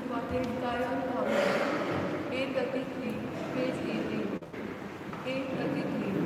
सुवातेर गायन गावया. 833, page 18. 833.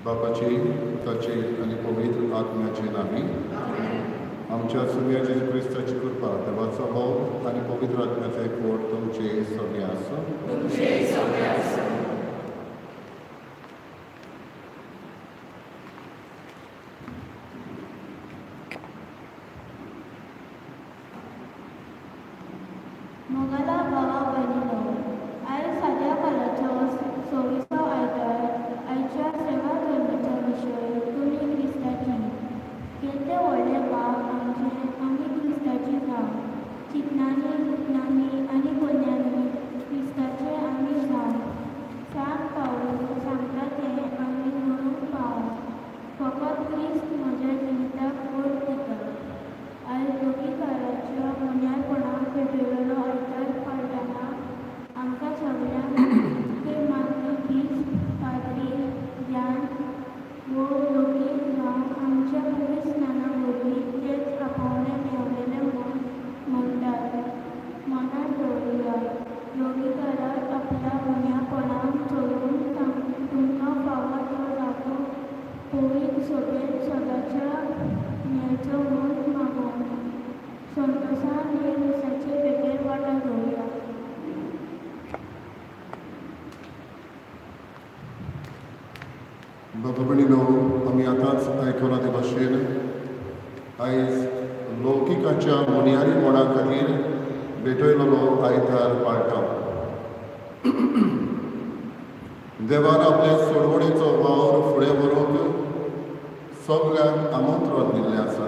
बापाचे, पुताचे आनी पवित्र आत्म्याचे नामी. आमच्या सुम्या जेजू क्रिस्ताची कृपा, देवाचो मोग आनी पवित्र आत्म्याचो एकवट तुमचे सगळे आसूं. मोगाला भावा भयणीनो, आयज साद्या काळाचो 26वो आयतार. आयच्या सेवा धर्माचो विशय तुमी क्रिस्ताची. केद्दें व्हडलें भाग आमचें, आमी क्रिस्ताची जावं. चिंतनांनी, उतनांनी आनी कोन्यांनी क्रिस्ताचे आमी जावं. सांत पावल सांगता तें आमी म्हणूंक पावो, फकत क्रिस्त म्हज्या जिविताक अर्थ दिता. आयज लोकीकाराच्या मोन्यारपणाक पेटयलेलो आयतार पाळटना आमकां सगळ्यांक मागणी बिस्प, पाद्री, ज्ञान वो लोकीक जावन आमच्या पवित्र स्नाना वरवीं तेच आपोवणें मेळलेलें म्हूण म्हणटात. मनांत दवरुया, लोकीकाराक आपल्या उण्यापणाक चलून तुमकां फावो तो जागो पवित्र सभेंत सदांच्या मेळचो म्हूण मागोवंक संतोसान हे मिसाचे भेटेर वांटो घेवया. बाबा भयणीनो, आमी आतांच आयकलां ते भाशेन आयज लौकिकाच्या मोन्यारी मोडा खातीर भेटयलेलो आयतार पाळटा. देवान आपले सोडवणेचो वावर फुडें व्हरूंक सगल्यांक आमंत्रण दिल्लें आसा.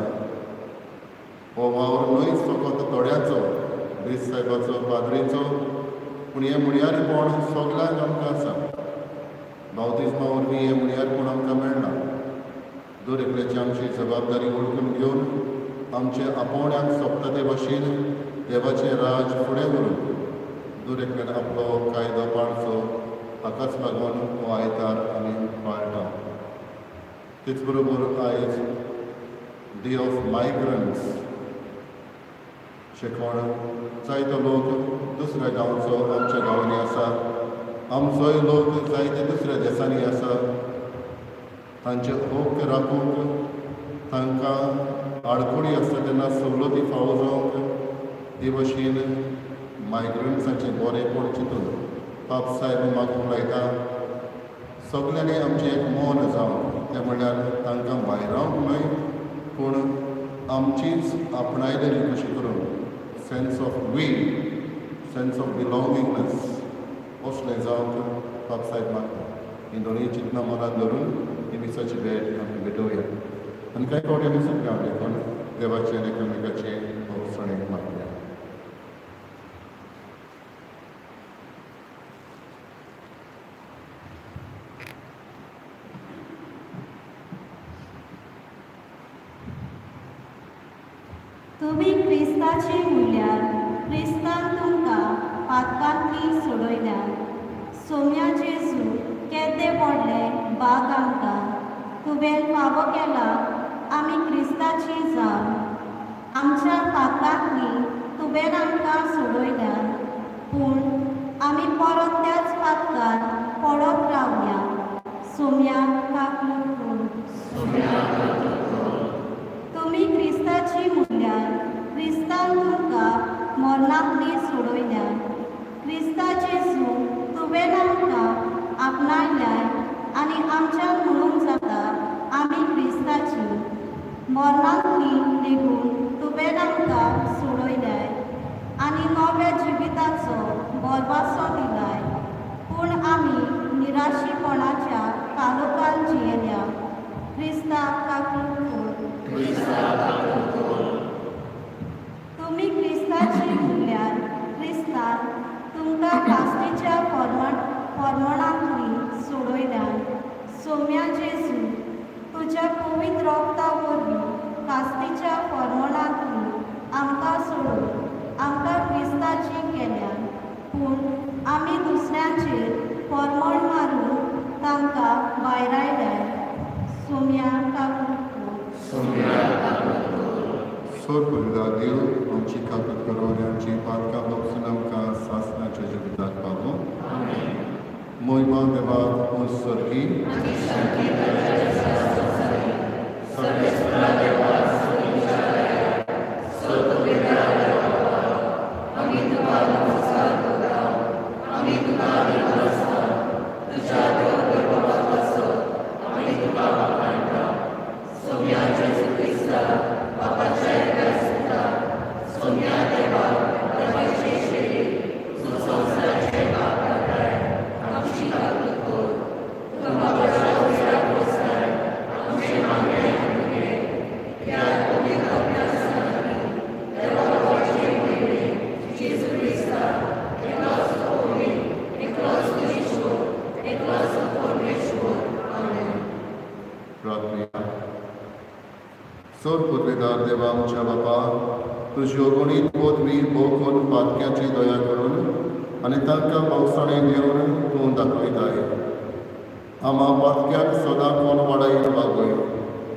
हो वावर न्हय फकत थोड्याचो, बेस साहेबाचो, पाद्रीचो, पूण हें मुणयारीपण सगल्यांक आमकां आसा. बावतिज्मा वरवीं हें मुणयारपण आमकां मेळना. दर एकल्याची आमची जबाबदारी वळखून घेवन आमचे आपोवण्याक सोंपता ते भाशेन देवाचें राज फुडें व्हरून दर एकल्यान आपलो कायदो पाळचो, हाकाच लागून हो आयतार आमी पाळटा. तेच बरोबर आयज डे ऑफ मायग्रंट्स, जे कोण जायतो लोक दुसऱ्या गांवचो आमच्या गांवांनी आसा, आमचोय लोक जायते दुसऱ्या देसांनी आसा. तांचे हक्क राखूंक, तांकां आडखळी आसता तेन्ना सवलती फावो जावंक हे भाशेन मायग्रंट्सांचें बरेंपण चिंतून पाप साहेब मागूंक लायता. सगल्यांनी आमचें एक मन जावंक, तें म्हणल्यार तांकां भायरावंक न्हय, पूण आमचीच आपणायलेली कशी करून sense of we, sense of belongingness असलें जावंक पाप साहेब मागता. ही दोनूय चिंतनां मनांत धरून ही मिसाची भेट आमी भेटोवया आनी कांय फावटी आमी सगळें देखून देवाचें आनी एकामेकाचें भोगसणें मागया. तुमी क्रिस्ताची म्हणल्यार क्रिस्तान तुमकां पातकांतली सोडयल्या. सोम्या जेजू केद्दें व्हडलें भाग आमकां, तुवें फावो केला आमी क्रिस्ताची जावं. आमच्या पातकांतली तुवें आमकां सोडयल्या, पूण आमी परत त्याच पातकांत पडत रावया. सोम्या काकूट कर. तुमी क्रिस्ताची म्हणल्यार क्रिस्तान तुमकां मरणांतली सोडयल्या. क्रिस्ता जेजू तुवें आमकां आपणायल्याय आनी आमच्यान म्हणूंक जाता आमी क्रिस्ताची. मरणांतली लेगून तुवें आमकां सोडयल्याय आनी नव्या जिविताचो भरवासो दिलाय. पूण आमी निराशीपणाच्या कालोखान जियेल्या. क्रिस्ताक काकूट कर. तुमी क्रिस्ताची म्हणल्यार क्रिस्तान तुमकां कास्तीच्या फॉर्मणांतली सोडयल्यान. सोम्या जेजू तुज्या पवित्र रोगता वरवीं कास्तीच्या फॉर्मणांतली आमकां सोडून आमकां क्रिस्ताची केल्यान. पूण आमी दुसऱ्यांचेर फॉर्मण मारून तांकां भायरायल्याय. सोम्या काकूट कर. सोर पुरविदा देव आमची काकूट करो आनी आमची पातकां भोगसून आमकां सासणाच्या जिविताक पावो. मोहिमा देवाक उत्सर्गी सोर पुर्वेदार देवा आमच्या बापा तुजी अगणीत पदवी भोगून पातक्याची दया करून आनी तांकां भोगसाणे दिवन तूं दाखयताय. आमा पातक्याक सदां कोण वाडायन वागय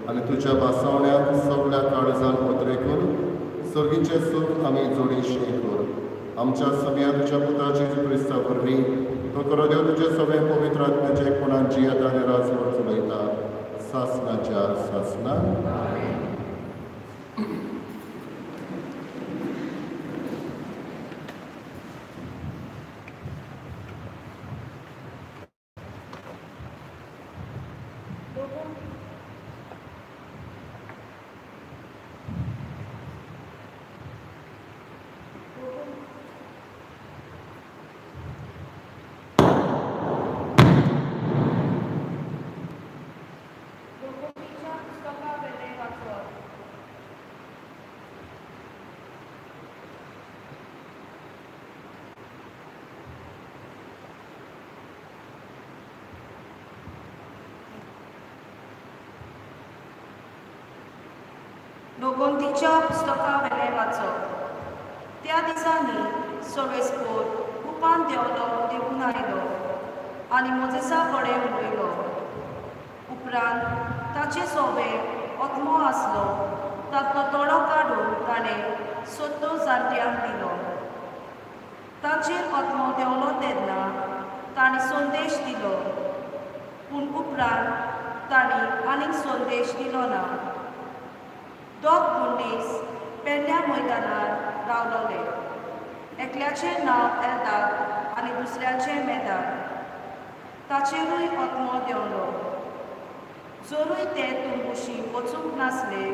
आनी तुज्या भासावण्याक सगळ्या काळजान उतरेकून सर्गीचें सूख आमी जोडीशी कर. आमच्या सगळ्या तुज्या पुता जेजू क्रिस्ता वरवीं तो करो देव तुजे सगळे पवित्र आत्म्याचे कोणाक जियेता आनी राजवट चलयता सासणाच्या सासणा. लोगोंतीच्या पुस्तका वेलें वाचप. त्या दिसांनी सोवेस्पोर कुपान देंवलो देवून आयलो आनी मोजेसा कडेन उलयलो. उपरांत ताचे सोबे आत्मो आसलो तांतलो तोडो काडून ताणें 70 जाणट्यांक दिलो. ताचेर आत्मो देंवलो तेन्ना तांणी संदेश दिलो, पूण उपरांत तांणी आनीक संदेश दिलो ना. दोग मनीस पेडण्या मैदानार रावलोले. एकल्याचें नांव एल्दाद आनी दुसऱ्याचें मेदाद. ताचेरूय आत्मो देंवलो. जरूय ते तुंबुशी वचूंक नासले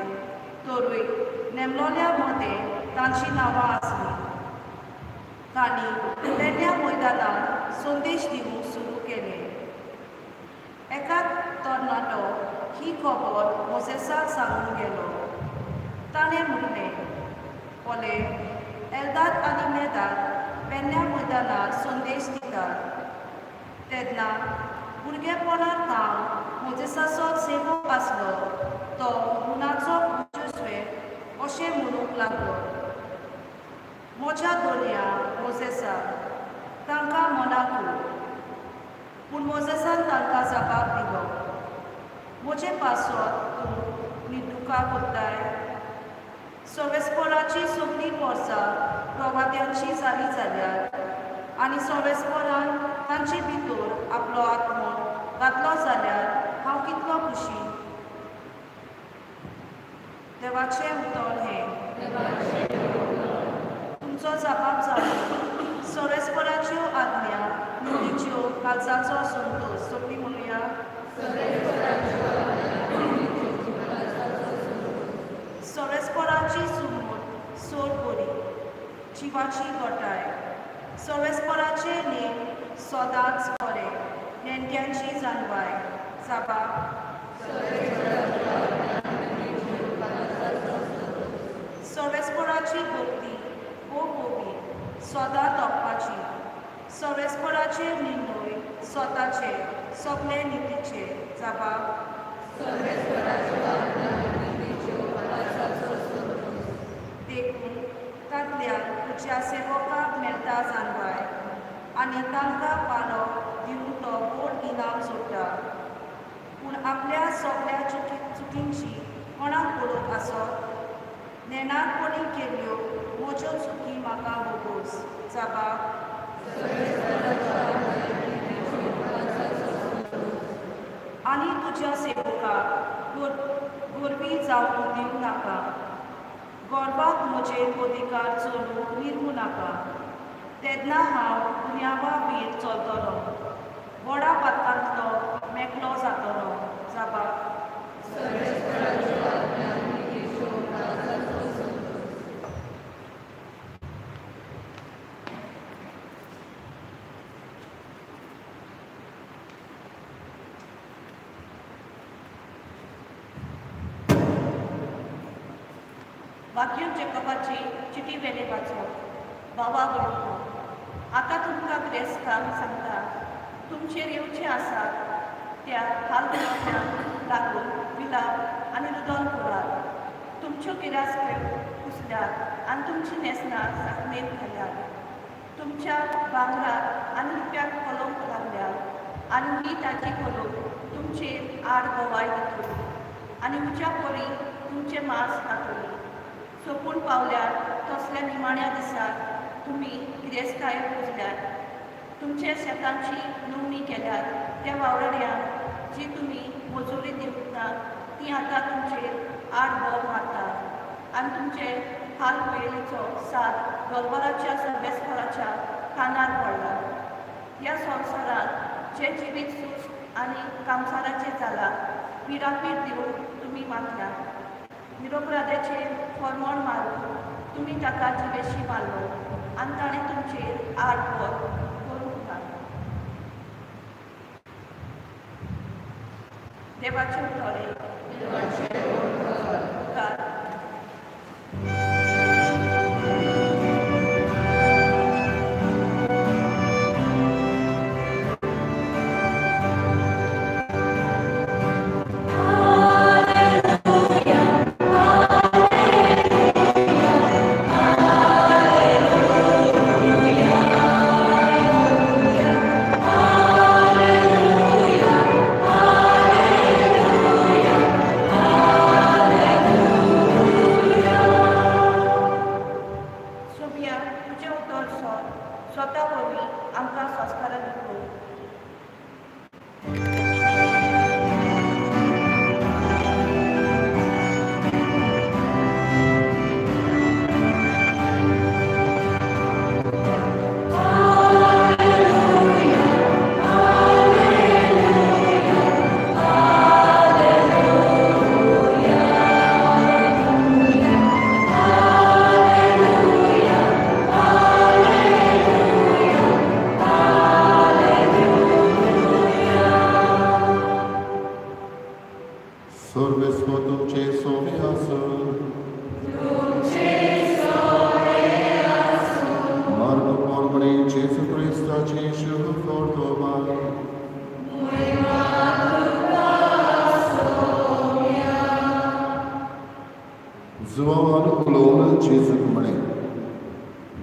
तरूय नेमलोल्या मदें तांचीं नांवां आसलीं. तांणी पेडण्या मैदानार संदेश दिवंक सुरू केलें. एका तरणाटो ही खबर मोजेसाक सांगूंक गेलो. ताणें म्हणलें, पळय एल्दाद आनी मेदाद पेडण्या मैदानार संदेश दितात. तेन्ना भुरगेपणार हांव मोजेसाचो सेवक आसलो तो गुणाचो जुस्वे अशें म्हणूंक लागलो. म्हज्या दोनया मोजेसा तांकां मना कर. पूण मोजेसान तांकां जबाब दिलो, म्हजे पासत तूं निदुका करताय. सोवेस्पोराची सगळीं वर्सां प्रवाद्यांची जाली जाल्यार आनी सोवेस्पोरान तांचे भितर आपलो आत्मो घातलो जाल्यार हांव कितलो खुशी. देवाचें उतर हें तुमचो जबाब जालो सोरेस्पराच्यो आज्ञा नितीच्यो काळजाचो संतोश. सगळीं म्हणुया. सोरेस्पराची सुमूर सोड बरी जिवाची गोटाय. सोरेस्पराचे नेम सदांच बरे नेणट्यांची जानवाय. जबाब सोरेस्पराची भक्ती हो गोबी सदां तोपपाची. सोरेस्पराचे निर्णय स्वताचे सगळे नितीचे. जबाब देखून तांतल्यान तुज्या सेवकाक मेळटा जानवाय आनी तांकां पालो दिवन तो व्हड इनाम सोडटा. पूण आपल्या सगळ्या चुकींची कोणाक उलोवप आसत? नेणारपणी केल्ल्यो म्हज्यो चुकी म्हाका भोगोस. जबाब आनी तुज्या सेवकाक गोरवी जावंक दिवं नाका. गोरवाक म्हजेर अधिकार चलोवंक निर्मू नाका. तेन्ना हांव गुन्यांवा वीर चलतलो, व्हडा पातकांतलो मेकळो जातलो. जबाब वाक्यूम जेकबाची चिटी वेले वाचो. बाबा भयणीनो, आतां तुमकां गिरेस्तांक सांगता, तुमचेर येवचें आसा त्या हालउलोवण्यांक लागून विलाप आनी रुदन करात. तुमच्यो गिरासक्यो कुसल्यात आनी तुमची न्हेसणां साकमेत घाल्यात. तुमच्या भांगराक आनी रुप्याक कलंक लागल्यात आनी ही ताची कलंक तुमचेर आड गवाय दितली आनी उच्या परी तुमचें मांस खातली. सोंपून पावल्यार तसल्या निमाण्या दिसा तुमी गिरेस्ताय पुजल्यात. तुमच्या शेतांची लुवणी केल्यात त्या वावराड्यांक जी तुमी मजुरी दिवंक ना ती आतां तुमचेर आड बोब मारता आनी तुमचे हाल पयलीचो साथ गलबराच्या सर्वेस्पराच्या कानार पडला. ह्या संवसारांत जें जिवीत सुस्त आनी कामसाराचें जालां पिरापीर दिवन तुमी मातल्या. निरोपराधाचेर फॉर्मोण मारून तुमी ताका जिवेशी मारलो आनी ताणें तुमचेर आड बोब करूंक ना. देवाचें उतर.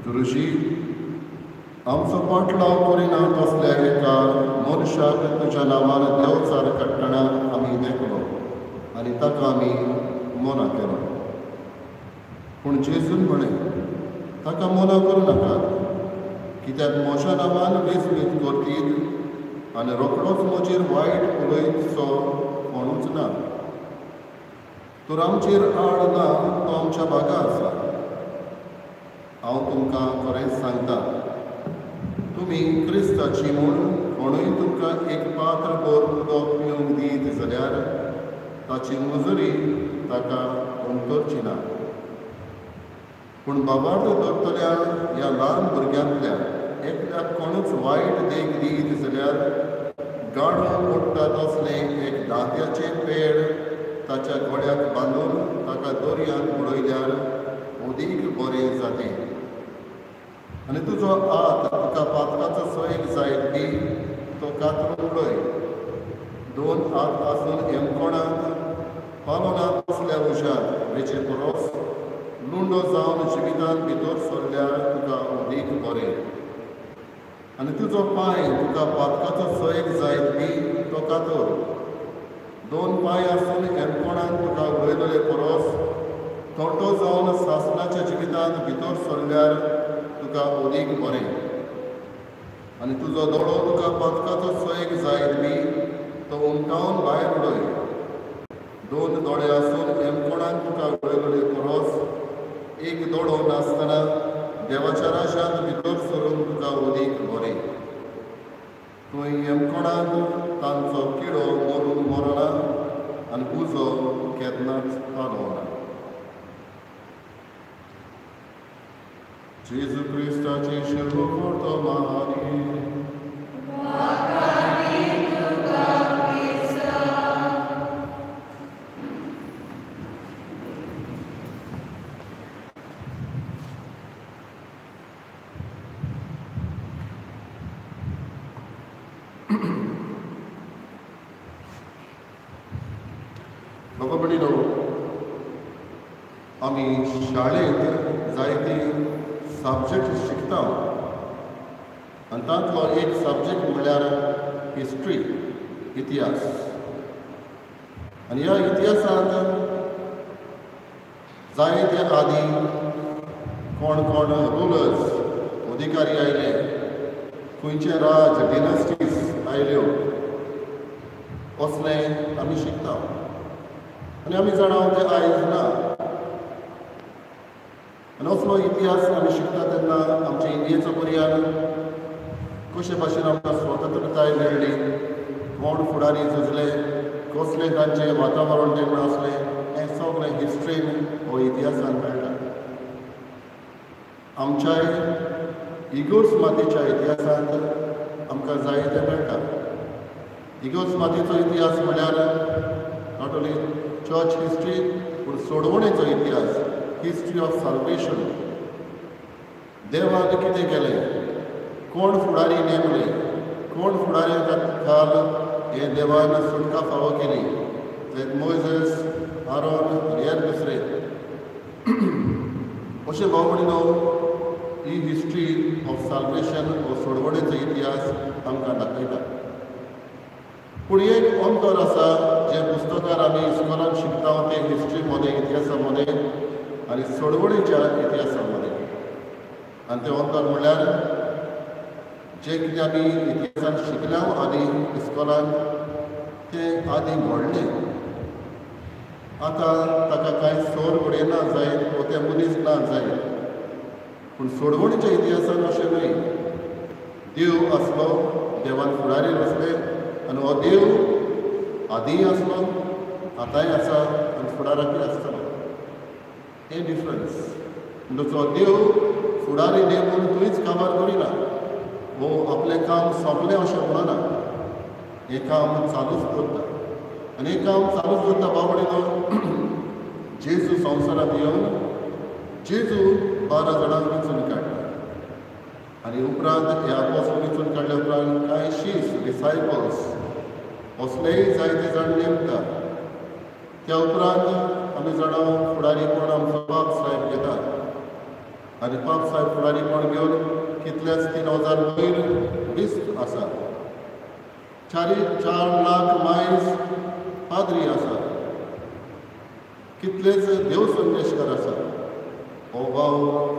गुरुजी, आमचो पाटलाव करिना तसल्या एका मनशाक तुज्या नांवान देवचार काडटना आमी देखलो आनी ताका आमी मना केलो. पूण जेजून म्हळें, ताका मना करूं नाकात, कित्याक म्हज्या नांवान वेंचणीक करतीत आनी रोखडोच म्हजेर वायट उलयतसो कोणूच ना. तर आमचेर आड ना तो आमच्या बागा आसा. हांव तुमकां खरेंच सांगता, तुमी क्रिस्ताची म्हूण कोणूय तुमकां एक पात्र भर उदक पिवंक दीत जाल्यार ताची मुजुरी ताका उमतरची ना. पूण बाबार्थ दवरतल्या ह्या ल्हान भुरग्यांतल्या एकल्याक कोणूच वायट देख दीत जाल्यार गाडो ओडटा तसलें एक दांत्याचें पेड ताच्या गळ्याक बांदून ताका दर्यांत उडयल्यार अदीक बरें जातें. आनी तुजो हात तुका पातकाचो सोयीक जायत बी तो कातरून उडय. दोन हात आसून येमकोणांत पालोनांत बसल्या उशांत वेचे परस लुंडो जावन जिवितांत भितर सरल्यार तुका अदीक बरें. आनी तुजो पांय तुका पातकाचो सोयीक जायत बी तो कातर. दोन पांय आसून येमकोणांत तुका उडयतले परस तोंटो जावन सासणाच्या जिवितांत भितर सरल्यार तुका अदीक बरें. आनी तुजो दोळो तुका पातकाचो सोयीक जायत बी तो उमटावन भायर उडय. दोन दोळे आसून येमकोणांत तुका उडयतले परस एक दोळो नासतना देवाच्या राजांत भितर सरून तुका अदीक बरें. थंय येमकोणांत तांचो किडो मरून मरना आनी उजो केन्नाच पावना. जेजू क्रिस्ताचे शुभवर्तमानी. बाबा भयणीनो, आमी शाळेंत जायते सब्जेक्ट शिकता आनी तांतलो एक सब्जेक्ट म्हणल्यार हिस्ट्री, इतिहास. आनी ह्या इतिहासांत जायते आदी कोण कोण रुलर्स अधिकारी आयले, खंयचे राज डिनस्टीज आयल्यो, असलें आमी शिकता. आनी आमी जाणा तें आयज ना. आनी असलो इतिहास आमी शिकता तेन्ना आमच्या इंडियेचो पर्यान कशे भाशेन आमकां स्वतंत्रताय मेळ्ळी, कोण फुडारी झुजले, कसलें तांचें वातावरण तेन्ना आसलें, हें सगळें हिस्ट्रीन हो इतिहासान मेळटा. आमच्याय इगोर्स मातेच्या इतिहासांत आमकां जायतें मेळटा. इगोर्स मातेचो इतिहास म्हणल्यार not only church history पूण सोडवणेचो इतिहास, हिस्ट्री ऑफ साल्वेशन. देवान कितें केलें, कोण फुडारी नेमले, कोण फुडारी खाल हे देवान सुटका फावो केली, जैत मोयझस, आरोन आनी हेर दुसरे. अशें भाव भयणीनो, ही हिस्ट्री ऑफ साल्वेशन हो सोडवणेचो इतिहास आमकां दाखयता. पूण एक अंतर आसा जें पुस्तकार आमी इस्कॉलान शिकता तें हिस्ट्री मदें, इतिहासा मदें आनी सोडवणेच्या इतिहासा मदें. आनी तें अंतर म्हणल्यार जें कितें आमी इतिहासान शिकल्या आनी इस्कॉलान तें आदी घडलें, आतां ताका कांय सोर घडये ना जायत वो तें मनीस ना जायत, पूण सोडवणेच्या इतिहासान अशें न्हय. देव आसलो, देवान फुडारी आसले आनी हो देव आदींय आसलो, आतांय आसा आनी फुडाराकूय आसतलो. हें डिफरन्स. म्हणटच हो देव फुडारी नेमून थंयच काबार करिना, वो आपलें काम सोंपलें अशें म्हणना, हें काम चालूच दवरता. आनी हें काम चालूच दवरता भाव भयणीनो, जेजू संवसारांत येवन जेजू 12 जाणांक विंचून काडटा आनी उपरांत हे आपोसल विंचून काडल्या उपरांत कांय शीस डिसायपल्स असलेय जायते जाण नेमता. त्या उपरांत आमी जाणा फुडारीपण आमचो बाप साहेब घेतात आनी बाप साहेब फुडारीपण घेवन कितल्याच 3000 वयर बिस्त आसा, 4 लाख मायज पाद्री आसा, कितलेच देव संदेशकार आसा. हो वाव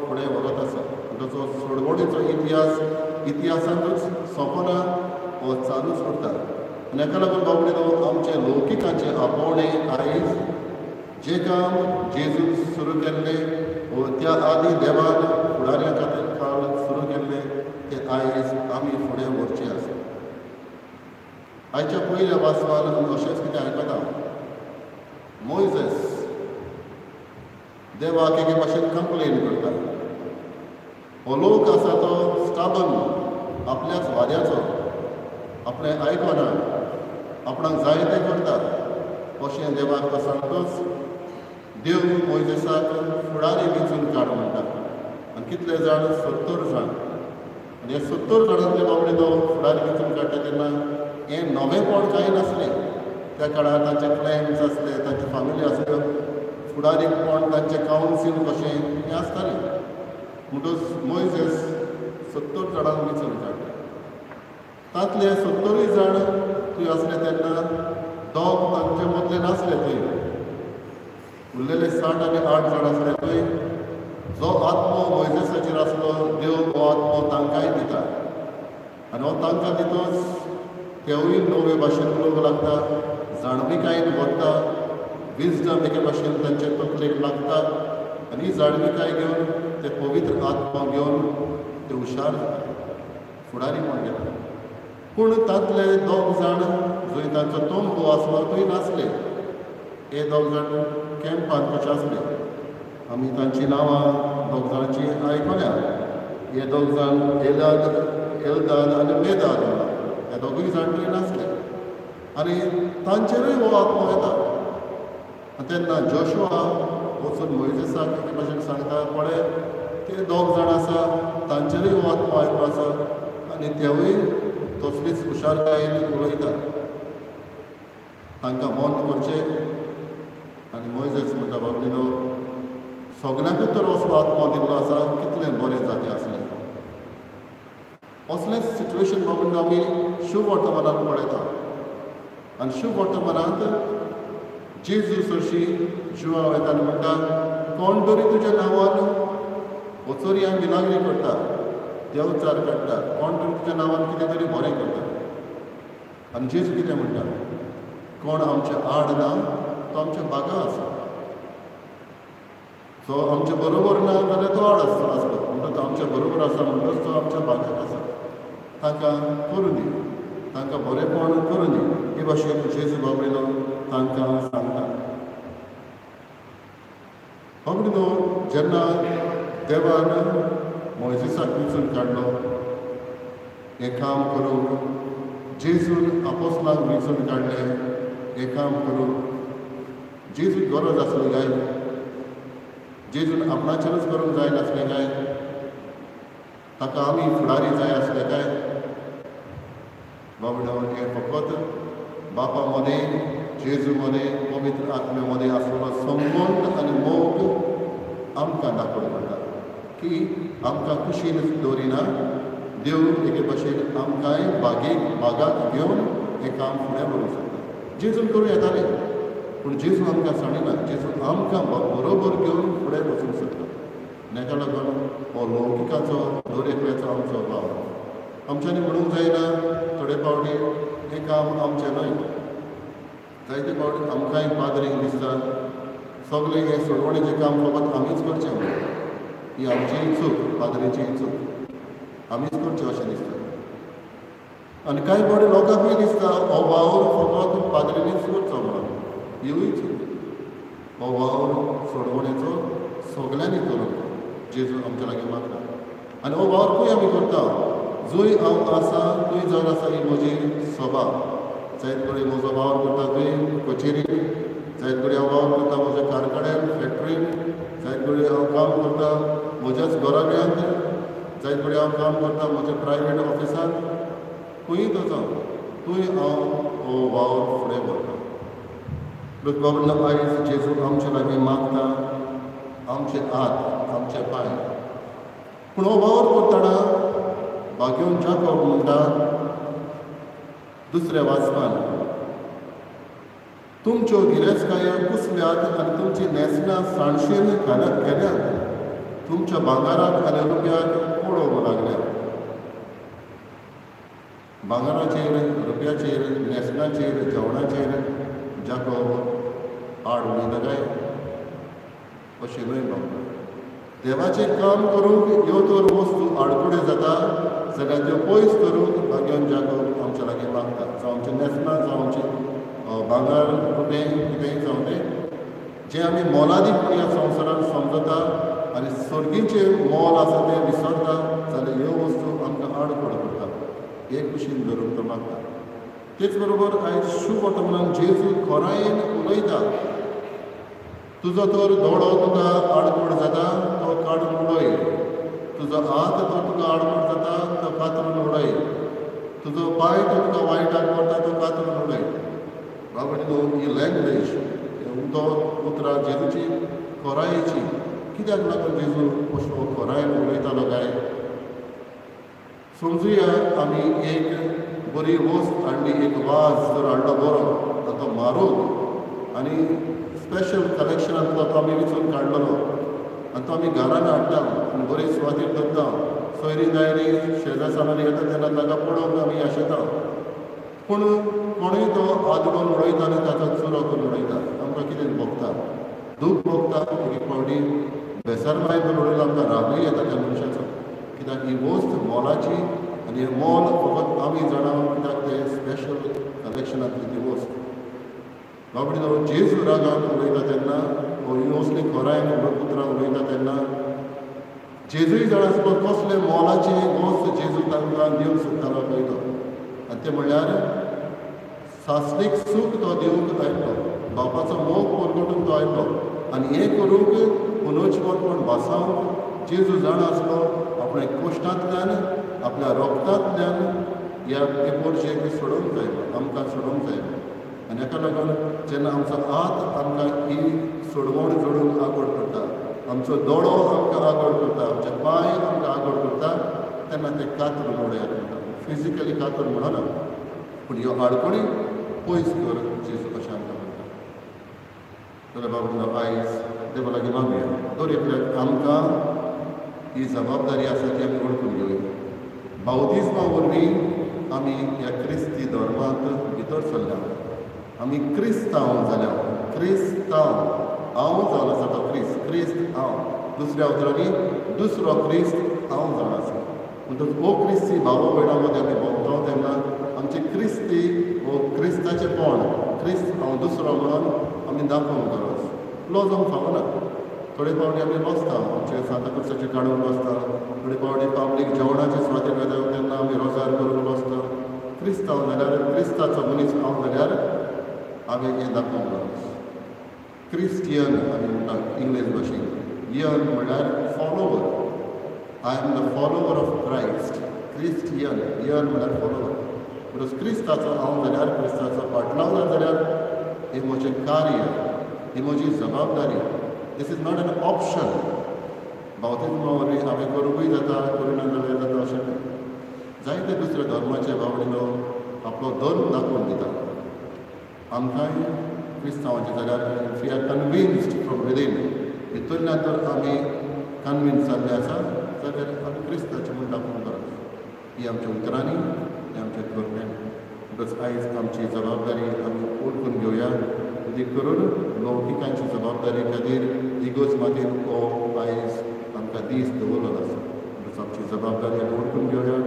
फुडें व्हरत आसा. ताचो सोडवणेचो इतिहास इतिहासांतूच सोंपना, हो चालूच उरता. आनी हाका लागून बाबडे आमचे लौकिकाचे आपोवणें आयज जें काम जेजून सुरू केल्लें वो त्या आदी देवान फुडाऱ्या खातीर काळ सुरू केल्लें तें आयज आमी फुडें व्हरचें आसा. आयच्या पयल्या वाचपान आमी अशेंच कितें आयकता, मोयजेस देवाक एके भाशेन कंप्लेन करता. हो लोक आसा तो स्टाबन, आपल्याच वाद्याचो, आपणें आयकना, आपणाक जाय तें करता अशें देवाक तो सांगतच देव मोयजेसाक फुडारी वेंचून काड म्हणटा. आनी कितले जाण? 70 जाण. आनी हे 70 जाणांतले बाबडे तो फुडारी वेंचून काडटा तेन्ना हें नवेंपण कांय नासलें. त्या काळार तांचे क्लॅन्स आसले, तांची फामिली आसल्यो, फुडारीपण तांचें कावन्सील कशें हें आसतालें. म्हणटच मोयजेस 70 जाणांक वेंचून काडटा. तांतले 70 जाण थंय आसले तेन्ना दोग तांचे मदले नासले, थंय उरलेले 60 आनी 8 जाण आसले. थंय जो आत्मो मोयजेसाचेर आसलो देव हो आत्मो तांकांय दिता आनी हो तांकां दितच तेवूय नवे भाशेन उलोवंक लागता, जाणविकायेन वता, विजडम एके भाशेन तांचे तकलेक लागता आनी ही जाणविकाय घेवन ते पवित्र आत्मो घेवन ते हुशार जाता, फुडारी म्हण घेता. पूण तांतले 2 जाण जंय तांचो तंबू आसलो थंय नासले. हे 2 जाण कॅम्पान कशे आसले, आमी तांचीं नांवां 2 जाणांची आयकल्या. हे 2 जाण एलदाद आनी मेदाद, हे 2 जाण थंय नासले आनी तांचेरूय हो आत्मो येता. आनी तेन्ना जोशुआ वचून मोयजेसाक एके भाशेन सांगता, पळय ते 2 जाण आसा तांचेरूय हो आत्मो आयिल्लो आसा आनी तेवूय तसलीच हुशारकायेन उलयता, तांकां बंद करचें. आनी मोयजेस म्हणटा, बाबडीनो सगल्यांकूच तर असलो आत्मो दिल्लो आसा, कितलें बरें जातें आसलें. असलेंच सिट्युएशन बाबडीनो आमी शुभ वर्तमानांत पळयता. आनी शुभ वर्तमानांत जेजू सरशी जुवां वयता आनी म्हणटा, कोण तरी तुज्या नांवान वचोरी आनी मिलाग्री करता, देवचार काडटा, कोण तरी तुज्या नांवान कितें तरी बरें करता. आनी जेजू कितें म्हणटा, कोण आमच्या आड ना तो आमच्या बागा आसा, जो आमच्या बरोबर ना जाल्यार तो आड आसता आसलो, म्हणटा तो आमच्या बरोबर आसा म्हणटच तो आमच्या बागाक आसा, तांकां करूं दी, तांकां बरेंपण करूं दी. हे भाशेन जेजू बाबडीनो तांकां सांगता. बाबडीनो जेन्ना देवान मोयजेसाक वेंचून काडलो हें काम करूंक, जेजून आपोस्लांक वेंचून काडलें हें काम करूंक, जेजूक गरज आसली काय? जेजून आपणाचेरूच करूंक जाय नासलें काय? ताका आमी फुडारी जाय आसले काय? बाबडो हें फकत बापा मदें, जेजू मदें, पवित्र आत्म्या मदें आसलेलो संबंद आनी मोग आमकां दाखोवंक पडटा की आमकां कुशीन दवरिना, देव एके भाशेन आमकांय बागाक घेवन हें काम फुडें व्हरूंक शकता. जेजून करूं येतालें, पूण जेजू आमकां सांडिना, जेजू आमकां बरोबर घेवन फुडें वचूंक शकता. ताका लागून हो लौकिकाचो दर एकल्याचो आमचो वावर आमच्यांनी म्हणूंक जायना. थोडे फावटी हें काम आमचें न्हय, जायते फावटी आमकांय पाद्रींक दिसता सगळें हें सोडवणेचें काम फकत आमीच करचें म्हणून. ही आमचीय चूक, पाद्रीचीय चूक, आमीच करचें अशें दिसता. आनी कांय फावटी लोकांकूय दिसता हो वावर फकत पाद्रींनीच करचो म्हणून, हिवूय चूक. हो वावर सोडवणेचो सगल्यांनी करूंक जेजू आमच्या लागीं मागता. आनी हो वावर खंय आमी करता? जंय हांव आसा थंय जावन आसा ही म्हजी सभा. जायत कडेन म्हजो वावर करता थंय कचेरीन, जायत कडेन हांव वावर करता म्हज्या कारखान्यान, फॅक्टरीन, जायत कडेन हांव काम करता म्हज्याच घराब्यांत, जायत कडेन हांव काम करता म्हज्या प्रायवेट ऑफिसांत, खंयूय तो जावं थंय हांव हो वावर फुडें व्हरता. लोक बाबा आयज जेजू आमचे लागीं मागता आमचे हात, आमचे पांय. पूण हो वावर करतना बागेवन जाकोब म्हणटा दुसऱ्या वाचपान, तुमच्यो गिरेस्तकायो कुसल्यात आनी तुमची न्हेसणां सांडशीन घालत गेल्यात, तुमच्या भांगाराक आनी रुपयाक पळोवंक लागल्यात. भांगाराचेर, रुपयाचेर, न्हेसणाचेर, जेवणाचेर जाकोब आड उलयता काय? अशें न्हय बाबा. देवाचें काम करूंक ह्यो तर वस्तू आडकुड्यो जाता जाल्यार त्यो पयस करूंक भाग्यान जागोवंक आमच्या लागीं मागता. जावं आमचें न्हेसणां, जावं आमचें भांगर रुपें कितेंय जावं तें जें आमी मोलादीक म्हूण ह्या संवसारान समजता आनी सर्गीचें मोल आसा तें विसरता जाल्यार ह्यो वस्तू आमकां आडखळ करता. हे कुशीन धरूंक तो मागता. तेच बरोबर आयज शुभ वर्तमानान जेजू खोरायेन उलयता, तुजो तर दोळो तुका आडखळ जाता तो काडून उडय, तुजो हात तो तुका आडखळ जाता तो कातरून उडय, तुजो पांय तो तुका वायटाक पडटा तो कातरून उडय. बाबा ही लँग्वेज तो उतरां जेजूची खोरायेची कित्याक लागून जेजू अशो खोरायेन उलयतालो काय? समजुया आमी एक बरी वस्त हाडली, एक वाज जर हाडलो बरो तो मारूंक आनी स्पेशल कलेक्शनांतलो तो आमी विचून काडलेलो आनी तो आमी घरान हाडटा आनी बरी सुवातेर दवरता. सोयरी दायरी शेजार सामानी येता तेन्ना ताका पळोवंक आमी आशेता. पूण कोणूय तो आदळून उडयता आनी ताचो चुरो करून उडयता. आमकां कितें भोगता? दूख भोगता. एक फावटी बेसरमाय करून उडयलो आमकां रागूय येता त्या मनशाचो, कित्याक ही वस्त मोलाची आनी हें मोल फकत आमी जाणा, कित्याक तें स्पेशल कलेक्शनांतली ती वस्त. बाबडी जेजू रागान उलयता तेन्ना ही असली खोरायन उतरां उलयता तेन्ना जेजूय जाणा आसलो कसले मोलाची वस्त जेजू तांकां दिवंक सोदतालो पळय तो. आनी तें म्हणल्यार सासणीक सूख तो दिवंक आयलो, बापाचो मोग परगटूंक तो आयलो. आनी हें करूंक पुनर्जीवनपण भासावंक जेजू जाणा आसलो आपल्या कोश्टांतल्यान आपल्या रोगतांतल्यान ह्या पोरशेक सोडोवंक जाय, आमकां सोडोवंक जाय. आनी हाका लागून जेन्ना आमचो हात आमकां ही सोडवण जोडूंक आगोड करता, आमचो दोळो आमकां आगोड करता, आमचे पांय आमकां आगोड करता, तेन्ना ते कातरून उडयात म्हणटा. फिजिकली कातर म्हणना, पूण ह्यो आडखळी पयस कर जेजू अशें आमकां म्हणटा. जाल्यार बाबा आयज देवा लागीं मागुया. दर एकल्याक आमकां ही जबाबदारी आसा ती आमी वळखून घेवया. बावतिज्मा वरवीं आमी ह्या क्रिस्ती धर्मांत भितर सरल्या, आमी क्रिस्तांव जाल्या. क्रिस्तांव हांव जावन आसा तो क्रिस्त, क्रिस्त हांव, दुसऱ्या उतरांनी दुसरो क्रिस्त हांव जावन आसा. म्हणटकच हो क्रिस्ती भाव भयणां मदीं आमी भोंवता तेन्ना आमचे क्रिस्ती हो क्रिस्ताचें कोण क्रिस्त हांव दुसरो म्हणून आमी दाखोवंक गरज लजोवंक फावना. थोडे फावटी आमी बसता आमचे सांताक्रुजाचें काडून बसता, थोडे फावटी पब्लीक जेवणाचे सुवातेर वयता तेन्ना आमी रोजार करून बसता. क्रिस्तांव जाल्यार क्रिस्ताचो मनीस हांव जाल्यार हांवें हें दाखोवंक गरज. क्रिस्टियन आमी म्हणटा इंग्लीश भाशेन, यन म्हणल्यार follower. I am the follower of Christ. Christian, यन म्हणल्यार फॉलोवर. म्हणटकच क्रिस्ताचो हांव जाल्यार क्रिस्ताचो फाटलाव जाल्यार हें म्हजें कार्य, ही म्हजी जबाबदारी. This is not an option. बावतिज्मा वरवीं हांवें करूंकूय जाता, करिना जाल्यार जाता अशें न्हय. जायते दुसऱ्या धर्माचे बावडीनो आपलो धर्म दाखोवन दिता. आमकांय क्रिस्तांवाचें जाल्यार if you are convinced from within, भितरल्यान तर आमी कन्विन्स जाल्ले आसा जाल्यार आमी क्रिस्ताचें म्हूण दाखोवंक गरज. ही आमच्या उतरांनी, ही आमच्या करण्यांनी. म्हणटकच आयज आमची जबाबदारी आमी वळखून घेवया. ती करून लौकिकांची जबाबदारी खातीर इगोर्ज मातीन हो आयज आमकां दीस दवरलो आसा. म्हणटकच आमची जबाबदारी आमी वळखून घेवया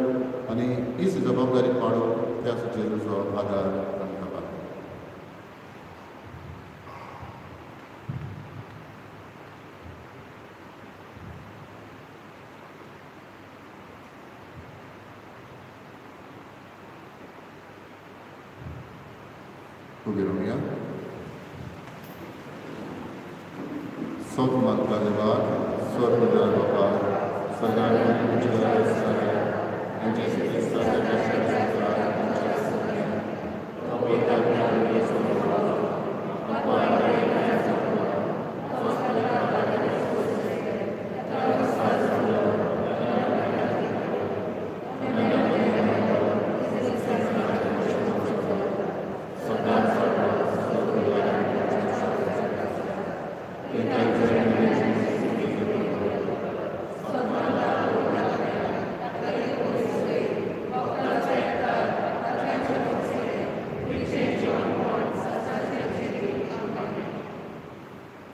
आनी हीच जबाबदारी पाळून त्या जेजूचो आदार आमकां पावता. उबी रावया. सोग मागता देवाक, स्वर्ग बापा, सगळ्यांनी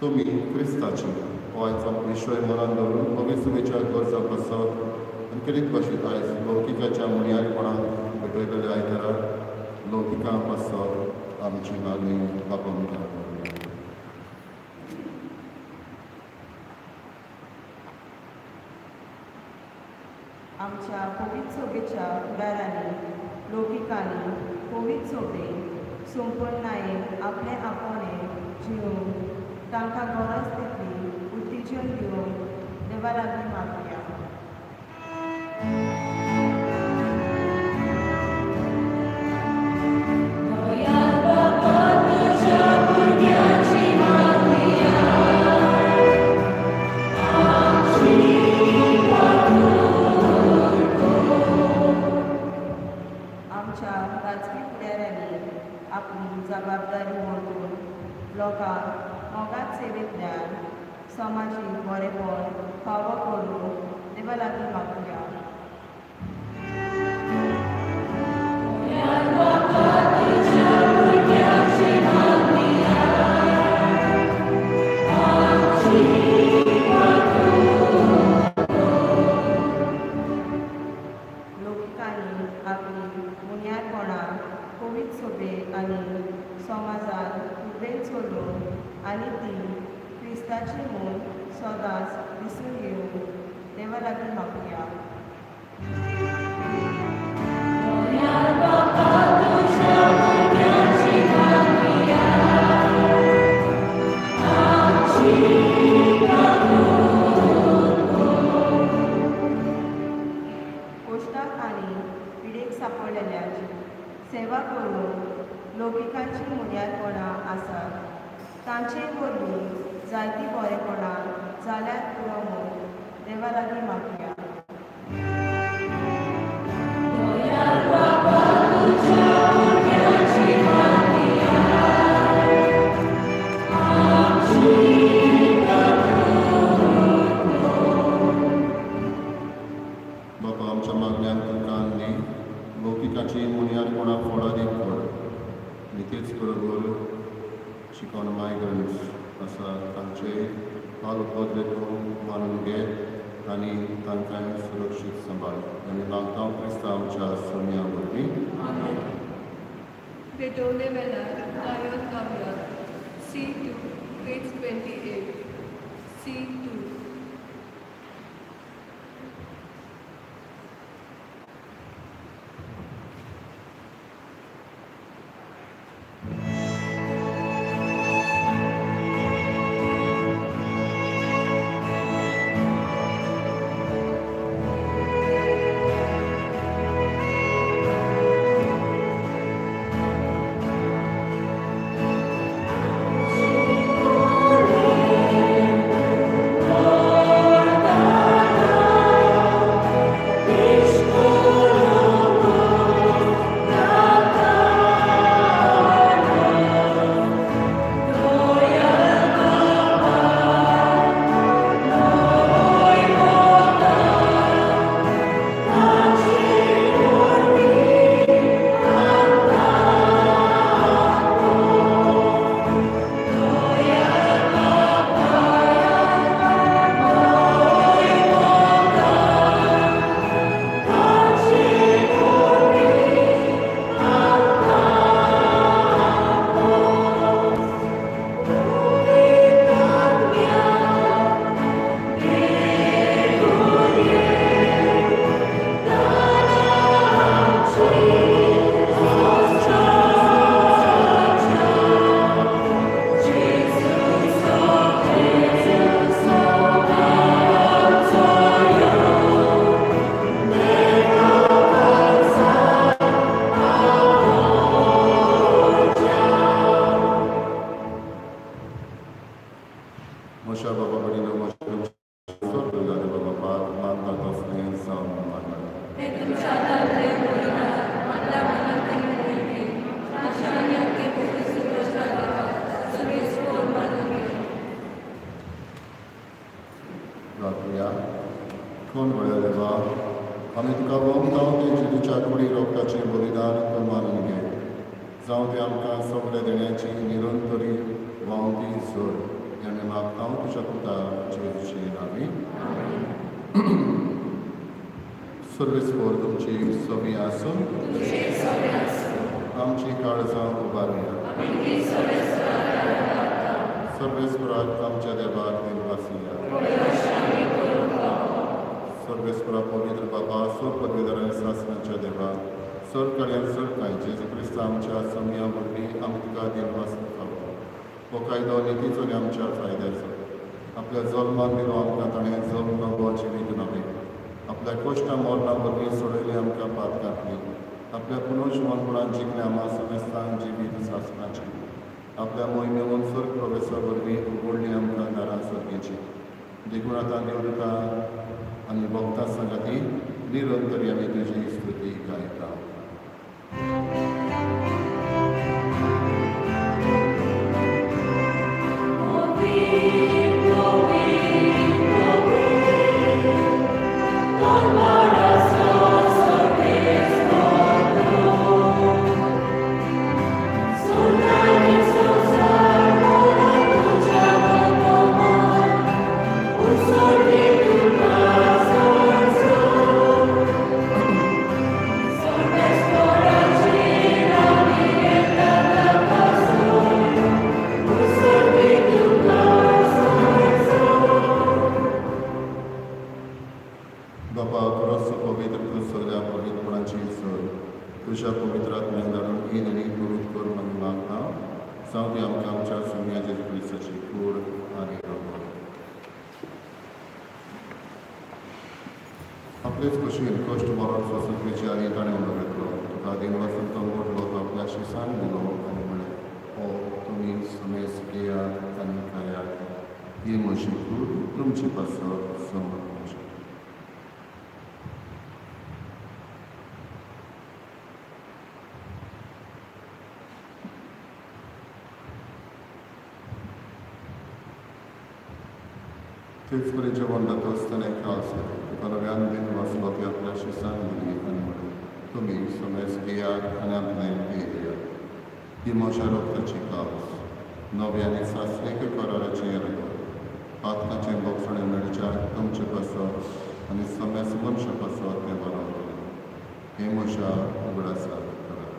तुमी क्रिस्ताची हो आयचो विशय मनान दवरून पवित्र सभेच्या गरजां पासत आनी खेरीत भाशेंत आयज लौकिकाच्या मुनियारपणाक भेटयलेल्या आयतारा लौकिकां पासत आमची मागणी बापा मुखार दवरुया. आमच्या पवित्र सभेच्या फुडारांनी लौकिकांनी पवित्र सभे संपूर्णायेन आपले आपोवणें जिवन तांकां गरज तितली उत्तेजन दिवन देवा लागीं मागुया. आमच्या राजकी फुडाऱ्यांनी आपली जबाबदारी वळखून लोकांक मोगात सेवेंतल्यान समाजीक बरेपण फावो करून देवा लागीं मागुया. लौकिकांनी आपली मुनियारपणां पवित्र सभे आनी समाजान उबेन चलोवन आनी ती क्रिस्ताची म्हूण सदांच दिसून येवन देवा लागीं मागुया. कोश्टाक आनी पिडेक सांपडलेल्यांची सेवा करून लौकिकांची मुनियारपणां आसात तांचे वरवीं जायतीं बरेपणां जाल्यार पुरो म्हूण देवा लागीं मागुया. बापा आमच्या मागण्यांक तूं कान दी, लौकिकाची मुनियारपणां फळादीक कर आनी तेच बरोबर शिकोवन मायग्रंट्स आसा तांचे हाल उपद्रे तूं मानून घे आनी तांकां सुरक्षीत सांबाळ. आनी मागता क्रिस्तांव आमच्या सोम्या वरवीं. भेटवणे वेळार गायन गावया. C2 page 28. C2. म्हज्या बाबा भयणीनो, म्हज्या बाबा मानता तसलें जावं मागता. प्रार्थुया. कोण व्हडल्या देवा, आमी तुका वंगता तें जेजूच्या कुडी रोगटाचें बलिदान तूं मानून घे. जावं तें आमकां सगळे देण्याची निरंतरी व्हांवती जोड. हें आमी मागता तुज्या पुता जेजूचे नांवी. सर्वेस्पर तुमची सवी आसूं. आमची काळजां उबारुया. सर्वेस्पराक आमच्या देवाक दिनवासिया. सर्वेस्परा पवित्र बाबा सर पदवीधर आनी सासणाच्या देवा सर कडेन सर कांय जेजू क्रिस्त आमच्या सम्या वरवीं आमी तुका दिनवास फावो. हो कायदो नितीचो आनी आमच्या फायद्याचो. आपल्या जल्मान दिलो आमकां ताणें जल्म नवो जिवीत नवें. आपल्या कश्टां मरणा वरवीं सोडयली आमकां पातकांतली. आपल्या पुनर्जिवनपणान जिखलें आमा समेस्तांक जिवीत सासणाचें. आपल्या मोहिमेवन स्वर्ग प्रवेशा वरवीं उगडली आमकां दारां स्वर्गेची. देखून आतां देवता आनी भक्ता सांगाती निरंतर आमी तुजी स्तुती गायता. आपलेच कुशीन कश्ट मरण सोंसून घेवचे आनी ताणें उलो घेतलो. तुका दिनवासून तो मोडलो, तो आपल्या शिसान दिलो आनी म्हणलें, हो तुमी समेस घेयात आनी खायात, ही म्हजी कूड तुमचे पासत समर्पण. तेच परी जेवण जाता आसतना काल्स तुका नव्यान दिनवासलो, ती आपल्या शिसान दिली आनी म्हणलें, तुमी समेस घेयात आनी आपलें पियेयात, ही म्हज्या रक्ताची काल्स, नवे आनी सासणीक कराराचें रगत, पातकाचें भोगसणें मेळच्या तुमचे पासत आनी समेस मनशा पासत तें बरोवतलें. हें म्हज्या उगडासाक करात.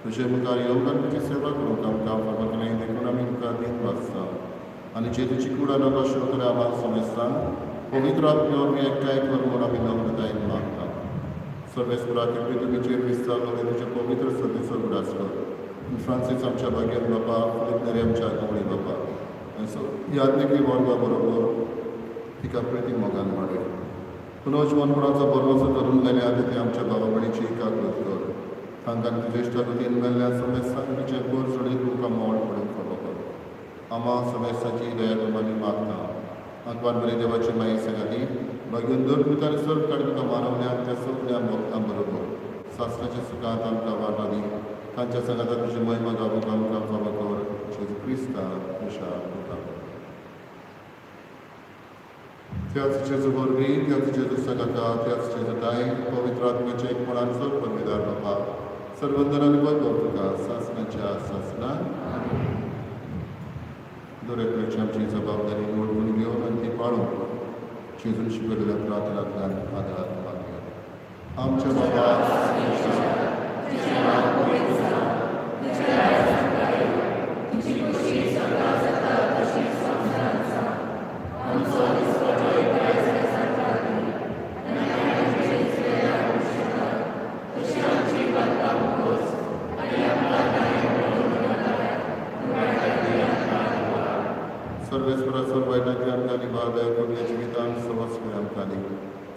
तुजे मुखार येवन तुजी सेवा करूंक आमकां फावो केलें देखून आमी तुका दिनवासता आनी जेजूची कूड आनी शोकर आम्हां समेस्तांक पवित्र आत्म्या वरवीं एकठांय कर म्हूण आमी नम्रतायेन मागता. सर्वेस्परा कृपे तुमीचेर विस्तारलो तुज्या पवित्र सदेचो उगडास कर. फ्रांसीस आमच्या भाग्यान बापा, फिलीप नेरी आमच्या गवळी बापा, आनी याज्ञिकी वर्गा बरोबर तिका प्रिती मोगान वाडय. पुनर्जिवनपणाचो भरवंसो करून गेल्या ते आमच्या भावा भयणीची काकळूत कर. तांकां तुजे इश्टागतीन मेल्ल्या समेस्तांक तुजे बोर सोडीत तुमकां मोड पडूंक फावो कर. आमा समेस्तांची दया तुमी मागता. आंकवार बरे देवाची माई सांगाती भाग्यून दोन भितर सर्व काडून तुका मानवल्या त्या सगळ्या भक्तां बरोबर सासणाच्या सुखांत आमकां वांटो दी. तांच्या सांगाता तुजी महिमा गावूंक आमकां फावो कर. जेजू क्रिस्ता तुज्या पुता. त्याच जेजू वरवीं, त्याच जेजू सांगाता, त्याच जेजू ताई पवित्र आत्म्याच्या एकपणान सर्व पदवीदार बापा सर्वंदन आनी वैभव तुका सासणाच्या सासणान. दरेकल्याची आमची जबाबदारी वळखून घेवन आनी ती पाळून जेजून शिकयलेल्या प्रार्थनांतल्यान आदार मागया. आमच्या बाबा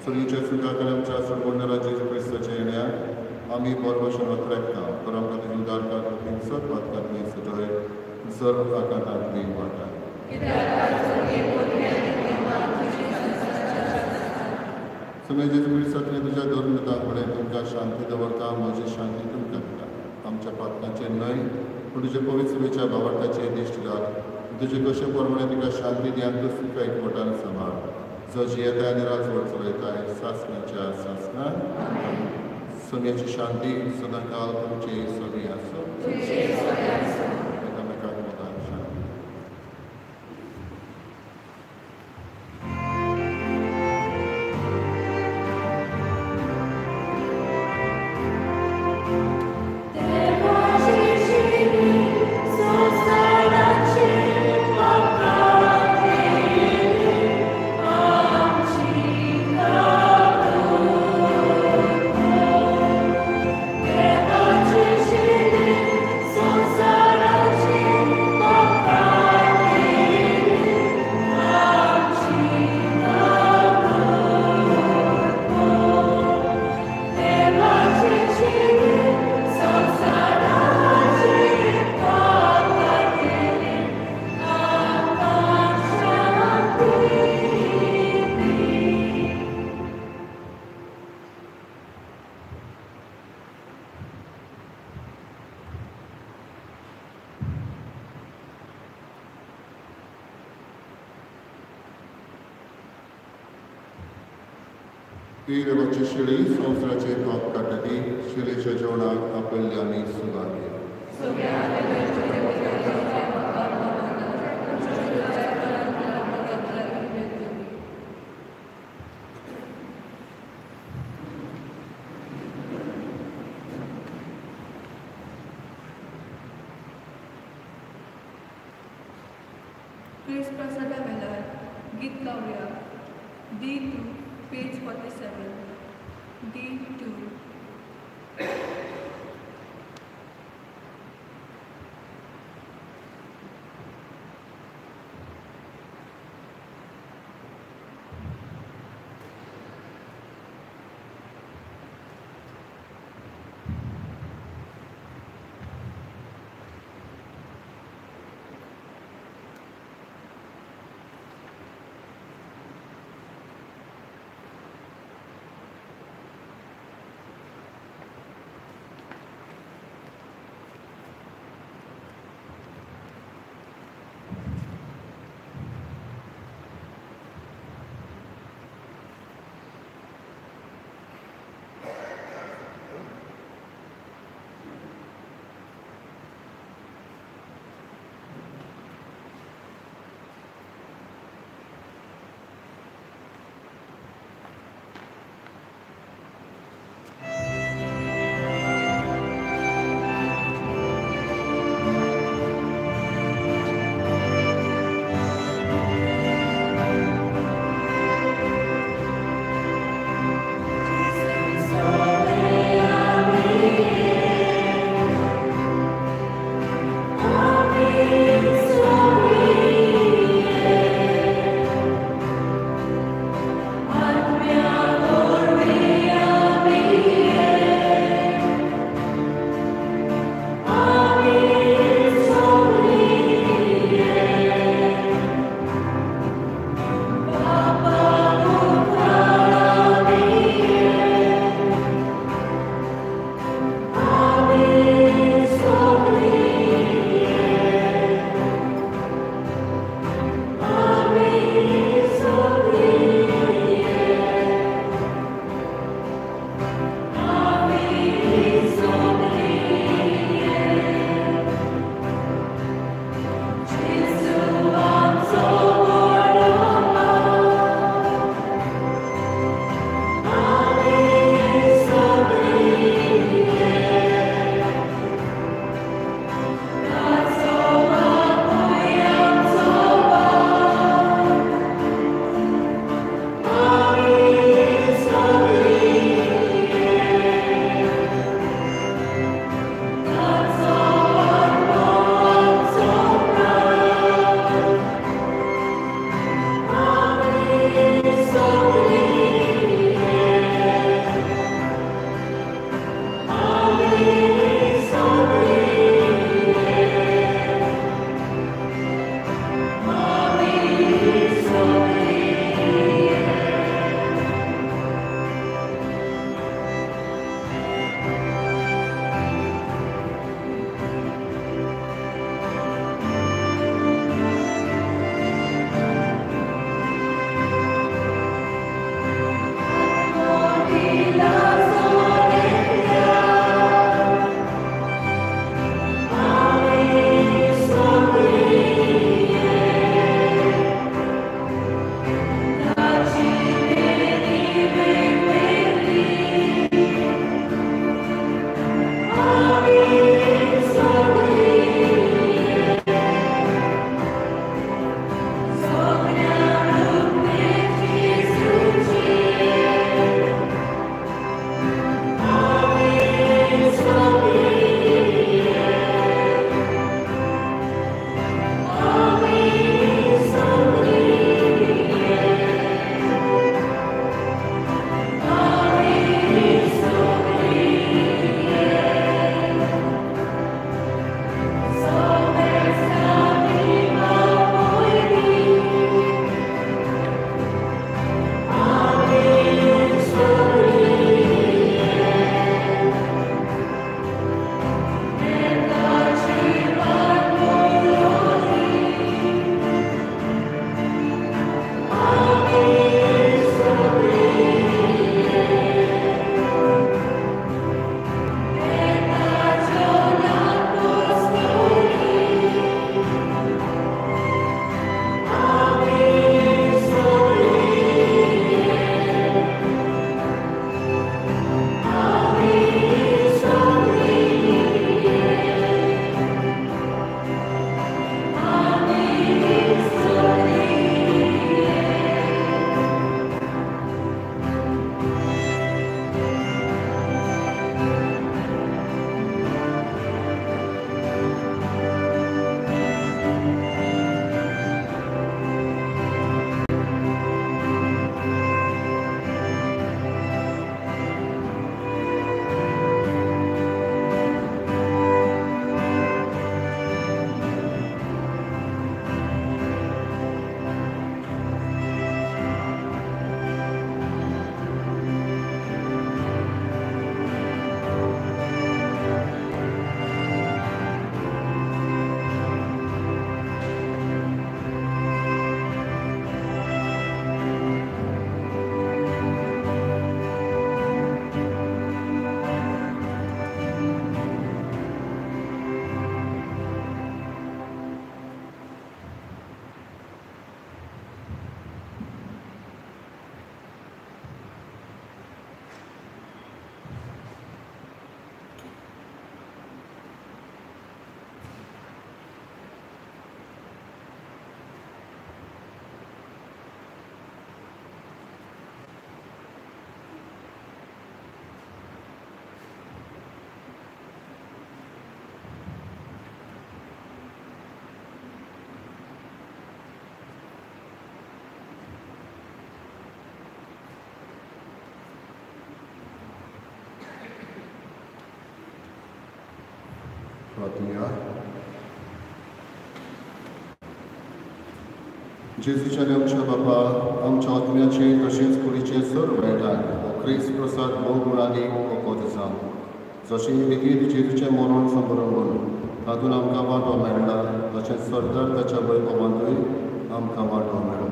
सुरयेच्या सुखाक आमच्या सर्वोन्नरा जेजू क्रिस्ताच्या येण्या आमी बरो भशेन वतरेकता तर आमकां तुजी उदारकार सत वातकांतली सजय सर्व आकांतांतली वाटाय. समय जेजू क्रिस्तांतले तुज्या धर्मदाक म्हणें तुमकां शांती दवरता, म्हजी शांती तुमकां दिता. आमच्या पातकांचेर न्हय पूण तुजे पवित्र भावार्थाचे दिश्ट घाल. तुजे कशे प्रमाणे तुका शांती दी आनी तूं तुका एकवटान सांबाळ, जो जियेताय आनी राजवट चलयताय सासणाच्या सासणान. सोन्याची शांती सदांकाल तुमची सगळी आसूं. एकामेकाक मोगान शांती. देवाची शिळी संवसाराचे पाप काडटा शिळेच्या जेवणाक आपयल्ले आमी सुगार. क्रिस्त प्रसादा वेळार गीत गावया. D2 page 47, D2. प्रार्थुया. जेजूच्या आमच्या बापा, आमच्या आत्म्याचे तशेंच कुडीचे सर्व वायटाक हो क्रिस्त प्रसाद भोव गुणांनी वखद जावं. जशें लेगीत जेजूचें मरण समारंभून तातूंत आमकां वांटो मेळ्ळा, तशेंच सरदार ताच्या वैभवांतूय आमकां वांटो मेळो.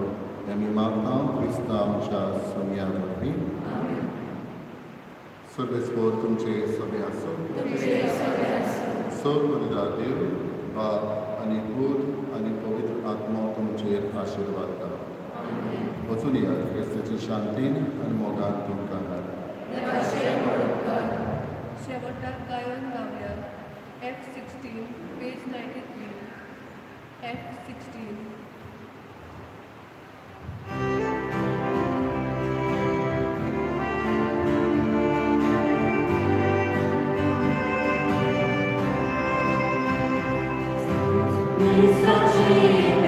हें आमी मागता क्रिस्ता आमच्या सोम्या वरवीं. सर्वेस्पर तुमचे सगळे आसूं. सर्व देव बाप आनी पूत आनी पवित्र आत्मो तुमचेर आशिर्वाद घालो. वचून या क्रिस्ताची शांतीन आनी मोगान तुमकां मेळ्ळा. शेवटाक गायन गावया. F16 page 93. F16. Cristo.